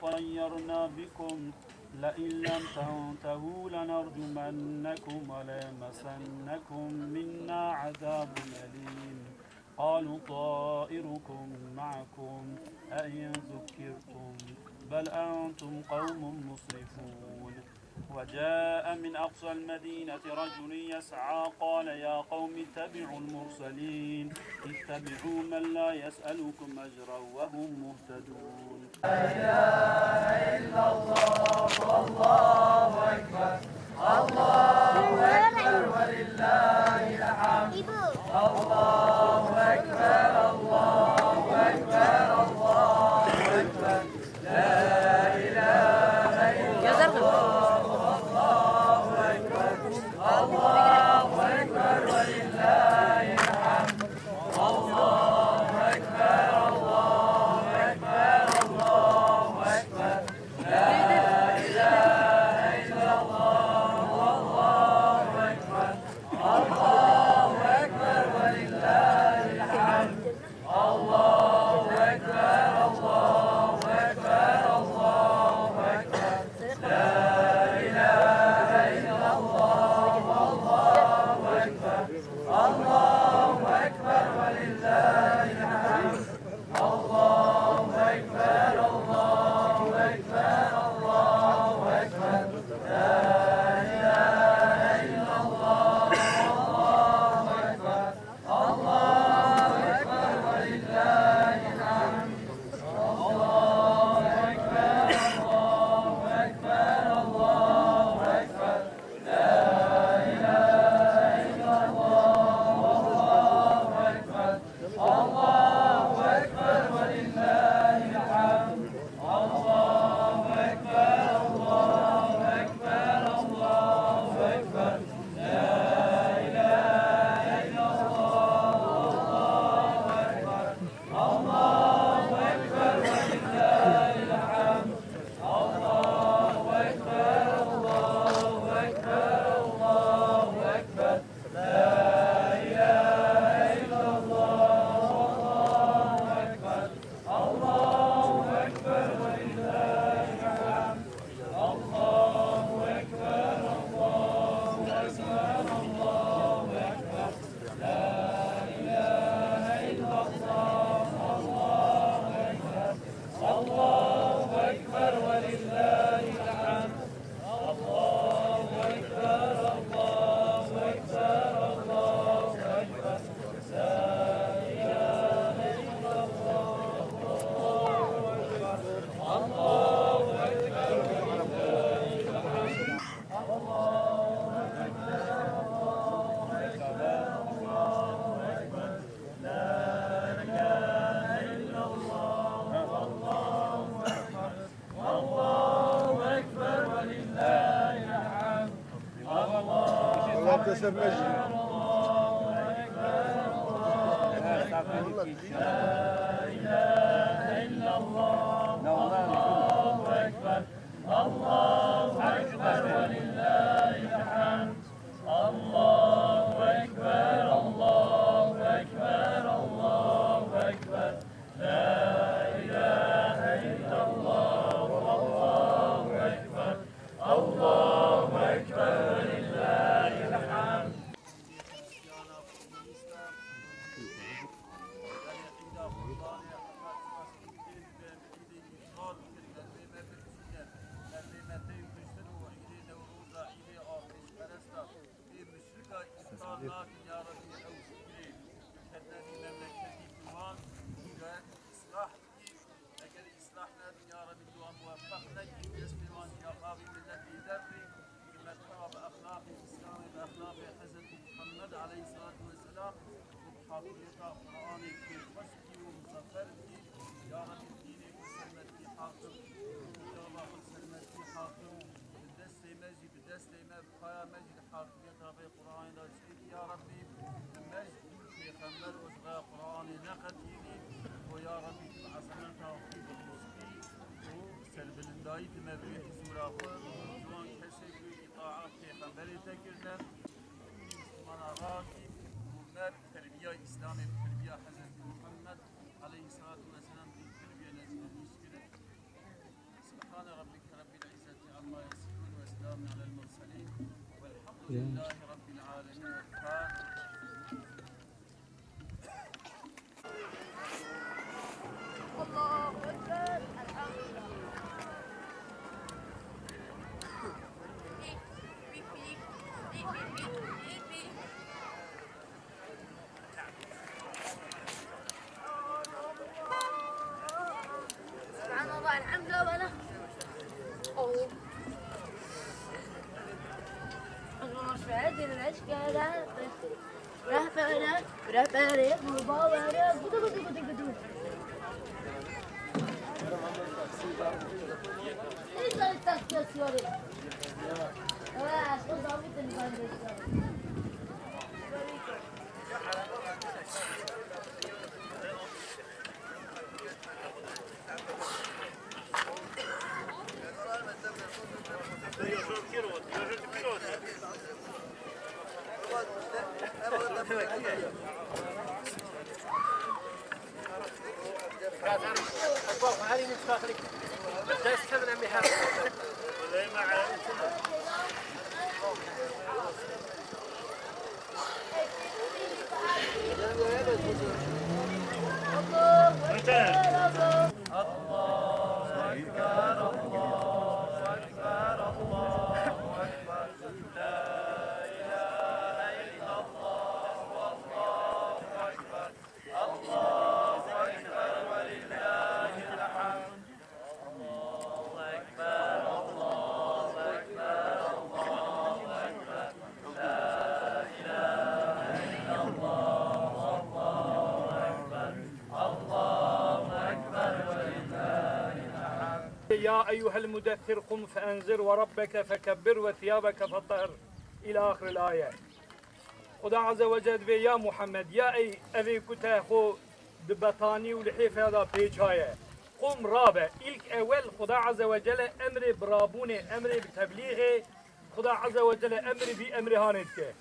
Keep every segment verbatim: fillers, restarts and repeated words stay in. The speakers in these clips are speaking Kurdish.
طيرنا بكم لئن لم تنتهوا لنرجمنكم وليمسنكم منا عذاب أليم. قالوا طائركم معكم أئن ذكرتم بل أنتم قوم مسرفون. وجاء من أقصى المدينة رجل يسعى قال يا قوم اتبعوا المرسلين اتبعوا من لا يسألكم أجرا وهم مهتدون. لا إله إلا الله والله أكبر. الله أكبر ولله الحمد. الله أكبر، الله أكبر، الله أكبر. لا إله إلا الله والله أكبر. الله أكبر ولله الحمد. الله أكبر، الله أكبر، الله أكبر. لا إله إلا الله والله أكبر. الله أكبر ولله الحمد. الله أكبر، الله أكبر، الله أكبر. لا إله إلا الله والله أكبر. الله أكبر ولله الحمد. الله أكبر، الله أكبر، الله أكبر. لا إله إلا الله والله أكبر. الله أكبر ولله الحمد. الله أكبر، الله أكبر، الله أكبر. لا إله إلا الله والله أكبر. الله أكبر ولله الحمد. الله أكبر، الله أكبر، الله أكبر. لا إله إلا الله والله أكبر. الله أكبر ولله الحمد. الله أكبر، الله أكبر، الله أكبر. لا إله إلا الله والله أكبر. الله أكبر ولله الحمد. الله أكبر، الله أكبر، الله أكبر. لا إله إلا الله والله أكبر. الله أكبر ولله الحمد. الله أكبر، الله أكبر، الله أكبر. لا إله إلا الله والله أكبر. الله أكبر ولله الحمد. الله أكبر، الله أكبر، الله أكبر. لا إله إلا الله والله أكبر. الله أكبر ولله الحمد. الله أكبر، الله أكبر، الله أكبر. لا إله إلا الله والله أكبر. الله أكبر ولله الحمد. الله أكبر، الله أكبر، الله أكبر. لا إله إلا الله والله أكبر. الله أكبر ولله الحمد. Ê muşrika îftar nakin ya Rebbî ew şikrê, ketine vî memleketî ku wan hîdayet û îslah dikî. Eger îslah nebin ya Rebbî tu wan muweffeq nekî, destê wan jî ya xavî millet bêdev bî. Hikûmet xwe bi exlaqê Îslamê, bi exlaqê Hezretî Muhammed aleyhisselatu vesselam û bi hakimiyeta Qur'anê pêxweş bikî û muzefer bikî. Ya Rebbî dînê ku selmetî hakim, kitaba xwe selmetî hakim, bi destê me jî, bi destê me, bi paya me jî li hakimiyeta vê Qur'anê de ji ya Rebbî, me ji pêxember û ji Qur'anê neqetînî û ya Rebbî tu bi ezemeta xwe bi xweşikî û serbilindayî tu me bigihî huzûra xwe û ciwan kesê ku îtaet pêxemberê te kirine, Mislimana rakî û me bi terbiya Îslamê, bi terbiya Hezretî Muhammed aleyhisselatu vesselam, bi terbiya nezî me pêş kirin. لله رب العالمين. الفاتحة. الله أكبر. الحمد لله. سبحان الله، الحمد لله، ولا. أوه. أنا مش بعد، أنا إيش قاعد أعمل؟ Rehbere, rehbere, kurbağa vere, gudu gudu gudu gudu. Hiç ayıp takmıyorsun. Evet, aşkım, daha bir tane ben de istiyorum. يا أيها المدثر قم فأنذر وربك فكبر وثيابك فطهر. إلى آخر الآية. Xuda Azze ve Celle divê, ya Muhammed, ya ey evê ku te xwe di betanî û li hêfê de pêçaye. Qum, rabe. Îlk ewel Xuda Azze ve Celle emrê bi rabûnê, emrê bi teblîxê, Xuda Azze ve Celle emrê bî emrê hanê dike.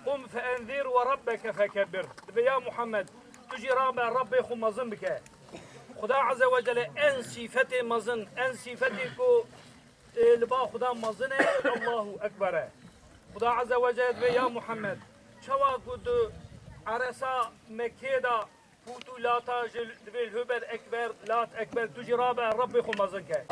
Qum feenzir ve rabbeke fekebbir. Divê ya Muhammed, tu jî rabe, Rabbê xwe mezin bike. Xuda Azze ve Celle en sîfetê mezin, en sîfetê ku, e, li ba Xuda mezin e, Allahu Ekber e. Xuda Azze ve Celle divê ya Muhammed, çawa ku tu eresa Mekkê de Pût û lata ji divê li hûber ekber, lat ekber, tu jî rabe, Rebbê xwe mezin ke.